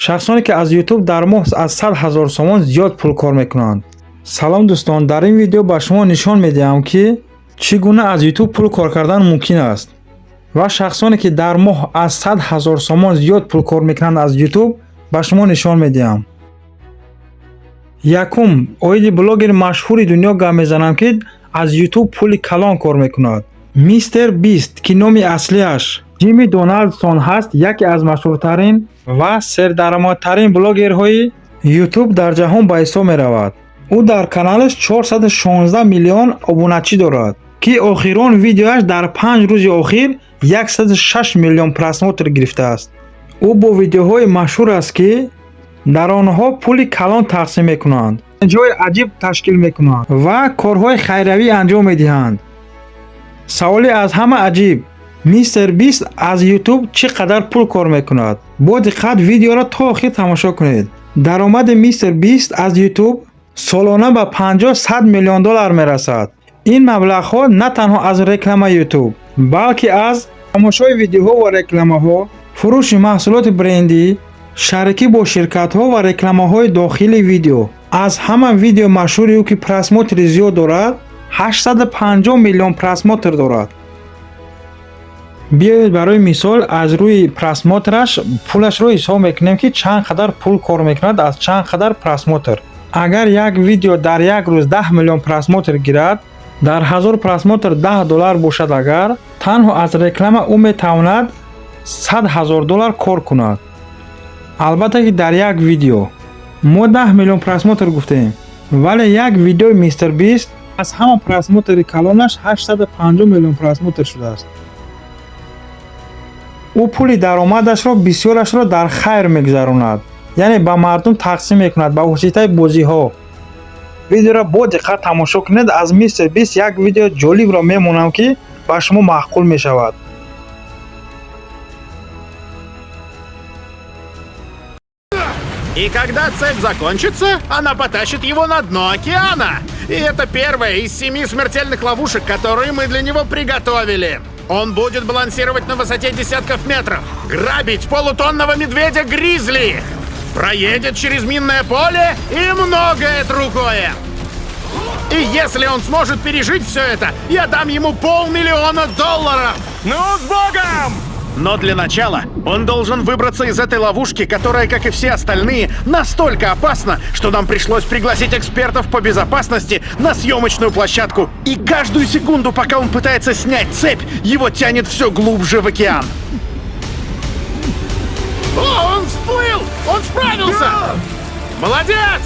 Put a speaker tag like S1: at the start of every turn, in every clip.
S1: Шахсоне, ки аз Ютуб дар моҳ аз 100 ҳазор сомон зиёд пул кор мекунанд. Салом, дӯстон! Дар ин видео ба шумо нишон медиҳам, ки чӣ гуна аз Ютуб пул кор кардан мумкин аст ва шахсоне, ки дар моҳ аз 100 ҳазор сомон зиёд пул кор мекунанд аз Ютуб, ба шумо нишон медиҳам. Якум, оиди блогери машҳури дунё гап мезанам, ки аз Ютуб пули калон кор мекунад. Мистер Бист, ки номи аслиаш Ҷимми Доналдсон ҳаст, яке аз машҳуртарин ва сердаромадтарин блогерҳои Ютуб дар ҷаҳон ба ҳисоб меравад. Ӯ дар каналаш 416 миллион обуначӣ дорад, ки охирон видеояш дар 5 рӯзи охир 106 миллион просмотр гирифтааст. Ӯ бо видеоҳои машҳур аст, ки дар онҳо пули калон тақсим мекунанд, ҷои аҷиб ташкил мекунанд ва корҳои хайриявӣ анҷом медиҳанд. Саволи аз ҳама аҷиб: Мистер Бист аз Ютуб чӣ қадар пул кор мекунад? Бо диққат видеоро то охир тамошо кунед. Даромади Мистер Бист аз Ютуб солона ба 50-100 миллион доллар мерасад. Ин маблағҳо на танҳо аз рекламаи Ютуб, балки аз тамошои видеоҳо ва рекламаҳо, фурӯши маҳсулоти брендӣ, шарикӣ бо ширкатҳо ва рекламаҳои дохили видео. Аз ҳама видео машҳури ӯ, ки просмотри зиёд дорад, 850 миллион просмотр дорад. Биёед, барои мисол, аз рӯи просмотраш пулашро ҳисоб мекунем, ки чанд қадар пул кор мекунад аз чанд қадар просмотр. Агар як видео дар як рӯз 10 миллион просмотр гирад, дар 1000 просмотр 10 доллар бошад, агар танҳо аз реклама, ӯ метавонад 100 ҳазор доллар кор кунад. Албатта, ки дар як видео мо 10 миллион просмотр гуфтем, вале як видеои Мистер Бист аз ҳама просмотри калонаш 850 миллион просмотр шудааст. Ӯ пули даромадашро бисёрашро дар хайр мегузаронад, яъне ба мардум тақсим мекунад ба воситаи бозиҳо. Видеоро бо диққат тамошо кунед. Аз Мистер Бист як видео ҷолибро мемонам, ки ба шумо маъқул мешавад.
S2: И когда цепь закончится, она потащит его на дно океана. И это первая из семи смертельных ловушек, которые мы для него приготовили. Он будет балансировать на высоте десятков метров, грабить полутонного медведя-гризли, проедет через минное поле и многое другое. И если он сможет пережить все это, я дам ему 500 000 долларов.
S3: Ну, с Богом!
S2: Но для начала он должен выбраться из этой ловушки, которая, как и все остальные, настолько опасна, что нам пришлось пригласить экспертов по безопасности на съемочную площадку. И каждую секунду, пока он пытается снять цепь, его тянет все глубже в океан. О, он всплыл! Он справился! Молодец!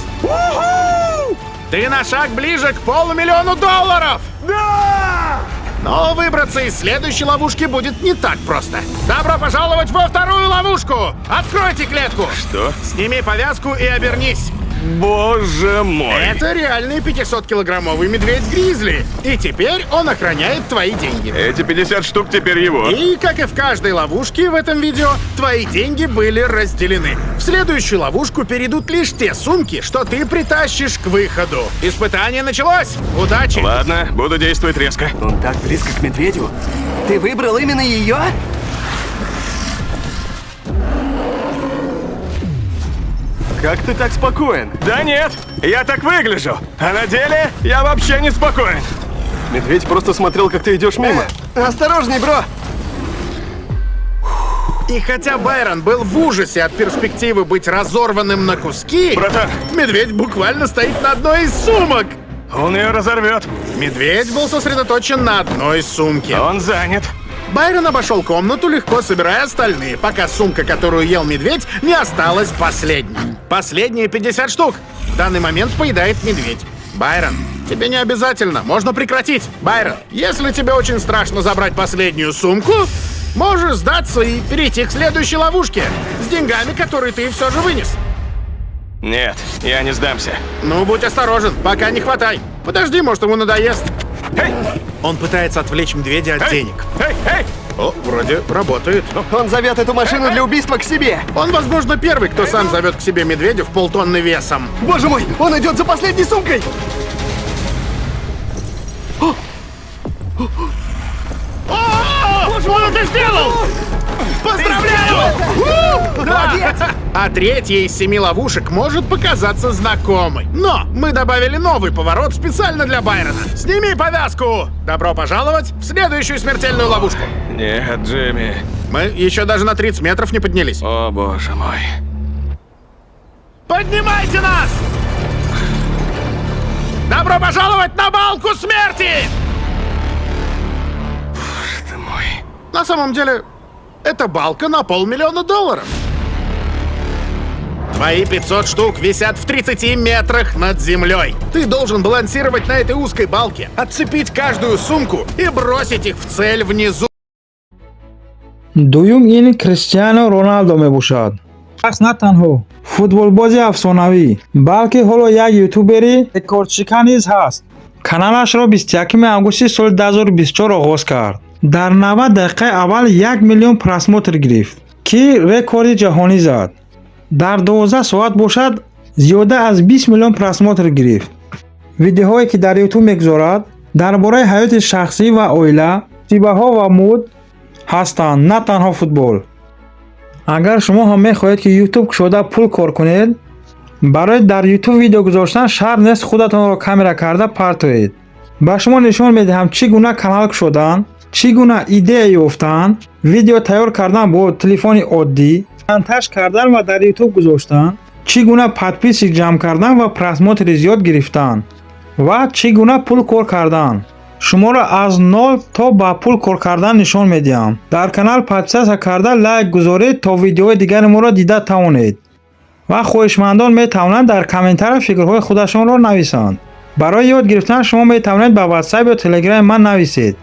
S2: Ты на шаг ближе к 500 000 долларов!
S3: Да!
S2: Но выбраться из следующей ловушки будет не так просто. Добро пожаловать во вторую ловушку! Откройте клетку!
S3: Что?
S2: Сними повязку и обернись.
S3: Боже мой!
S2: Это реальный 500-килограммовый медведь-гризли. И теперь он охраняет твои деньги.
S3: Эти 50 штук теперь его.
S2: И, как и в каждой ловушке в этом видео, твои деньги были разделены. В следующую ловушку перейдут лишь те сумки, что ты притащишь к выходу. Испытание началось! Удачи!
S3: Ладно, буду действовать резко.
S4: Он так близко к медведю. Ты выбрал именно ее? Как ты так спокоен?
S3: Да нет, я так выгляжу. А на деле я вообще не спокоен.
S4: Медведь просто смотрел, как ты идешь мимо. Осторожней, бро!
S2: И хотя Байрон был в ужасе от перспективы быть разорванным на куски,
S3: Братан!
S2: Медведь буквально стоит на одной из сумок.
S3: Он ее разорвет.
S2: Медведь был сосредоточен на одной сумке.
S3: Он занят.
S2: Байрон обошел комнату, легко собирая остальные, пока сумка, которую ел медведь, не осталась последней. Последние 50 штук. В данный момент поедает медведь. Байрон, тебе не обязательно, можно прекратить. Байрон, если тебе очень страшно забрать последнюю сумку, можешь сдаться и перейти к следующей ловушке с деньгами, которые ты все же вынес.
S3: Нет, я не сдамся.
S2: Ну, будь осторожен, пока не хватай. Подожди, может, ему надоест.
S3: Эй!
S2: Он пытается отвлечь медведя от
S3: Эй!
S2: денег.
S3: Эй, эй!
S2: О, вроде работает.
S4: Он зовет эту машину для убийства к себе.
S2: Он, возможно, первый, кто сам зовет к себе медведя в полтонны весом.
S4: Боже мой, он идет за последней сумкой!
S2: О! Он это сделал! Поздравляю! У! Да! А третья из семи ловушек может показаться знакомой. Но мы добавили новый поворот специально для Байрона. Сними повязку! Добро пожаловать в следующую смертельную ловушку.
S3: Нет, Джимми.
S2: Мы еще даже на 30 метров не поднялись.
S3: О, боже мой.
S2: Поднимайте нас! Добро пожаловать на балку смерти!
S3: Ты мой.
S2: На самом деле, это балка на 500 000 долларов. Твои 500 штук висят в 30 метрах над землей. Ты должен балансировать на этой узкой балке, отцепить каждую сумку и бросить их в цель внизу.
S1: Дуюм ин Криштиано Роналдо мебошад. Шахс на танҳо футболбози афсонавӣ, балки ҳоло як ютубери рекордшикан низ ҳаст. Каналашро 21 августи соли 2024 оғоз кард. Дар 90 дақиқаи аввал 1 миллион просмотр гирифт, ки рекорди ҷаҳонӣ зад. Дар 12 соат бошад, зиёда аз 20 миллион просмотр гирифт. Видеоҳое, ки дар Ютуб мегузорад, дар бораи ҳаёти шахсӣ ва оила, таҷрибаҳо ва мӯд ҳастанд, на танҳо футбол. Агар шумо ҳам мехоҳед, ки Ютуб кушода пул кор кунед, барои дар Ютуб видео гузоштан шарт нест худатонро камера карда партоед. Ба шумо нишон медиҳам, чӣ гуна канал кушодан, чӣ гуна идея ёфтан, видео тайёр кардан бо телефони оддӣ, монтаж кардан ва дар Ютуб гузоштан, чӣ гуна подписчик ҷамъ кардан ва просмотри зиёд гирифтан ва чӣ гуна пул кор кардан. Шуморо аз нол то ба пул кор кардан нишон медиҳам. Дар канал подписаться карда, лайк гузоред, то видеои дигари моро дида тавонед. Ва хоҳишмандон метавонанд дар комментария фикрҳои худашонро нависанд. Барои ёд гирифтан шумо метавонед ба Ватсап ё Телеграми ман нависед.